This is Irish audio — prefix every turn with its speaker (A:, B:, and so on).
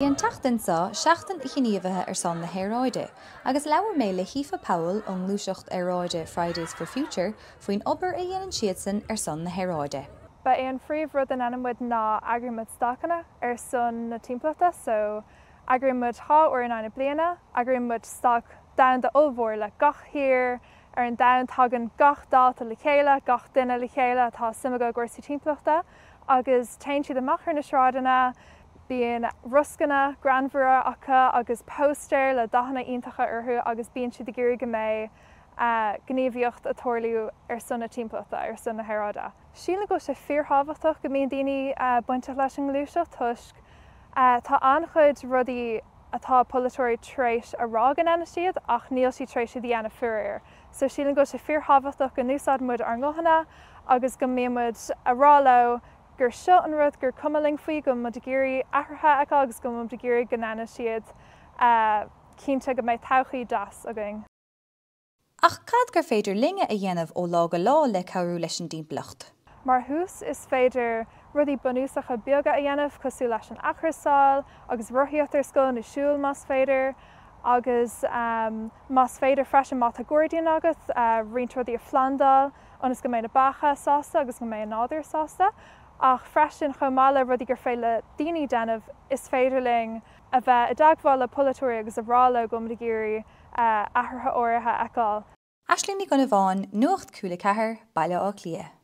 A: Bhí an tseachtain seo Seachtain Ghníomhaithe ar son na hAeráide, agus labhair mé le hAoife Powell ón ngluaiseacht aeráide Fridays for Future faoin obair a dhéanann siadsan ar son na haeráide.
B: Ba é an phríomh rud a ndéanann muid ná eagraíonn muid stailceanna ar son na timpeallachta so eagraíonn muid 2 uair in aghaidh na bliana, eagraíonn muid stailc domhanda ollmhór le gach thír ar an domhan, tagann gach dalta le chéile, gach duine le chéile atá suim acu i gcúrsaí timpeallachta agus téann siad amach ar na sráideanna, Bíonn roscanna greannmhara acu agus póstaeir le dathanna iontacha orthu agus bíonn siad ag iarraidh go mbeidh gníomhaíocht ag tarlú ar son na timpeallachta, ar son na haeráide. Sílim go bhfuil sé fíorthábhachtach go mbíonn daoine bainteach leis an ngluaiseacht toisc tá an-chuid rudaí atá polaiteoirí tar éis a rá go ndéanfaidh siad ach níl siad tar éis iad a dhéanamh faraor. So sílim go bhfuil sé fíorthábhachtach go n-úsáideann muid ár nguthanna agus go mbíonn muid a rá leo gur seo an rud gur cuma linn faoi, go bhfuil muid ag iarraidh athruithe a fheiceáil agus go bhfuil muid ag iarraidh go ndéanfaidh siad cinnte go mbeidh todhchaí deas againn.
A: Ach cad gur féidir linne a dhéanamh ó lá go lá le cabhrú leis an dtimpeallacht?
B: Mar thús, is féidir rudaí bunúsacha beaga a dhéanamh cosúil leis an athchúrsáil agus rothaíocht ar scoil nó siúl más féidir agus más féidir freisin má tá gairdín agat roinnt rudaí a phlandáil. ionas go mbeidh na beacha sásta agus go mbeidh an nádúr sásta, ach freisin, chomh maith le rudaí gur féidir le daoine déanamh, is féidir linn a bheith i dteagmháil le polaiteoirí agus a rá leo go bhfuil muid ag iarraidh athruithe áirithe a fheiceáil.
A: Aisling Ní Dhonnabháin, Nuacht Cúla 4, Baile Átha Cliath.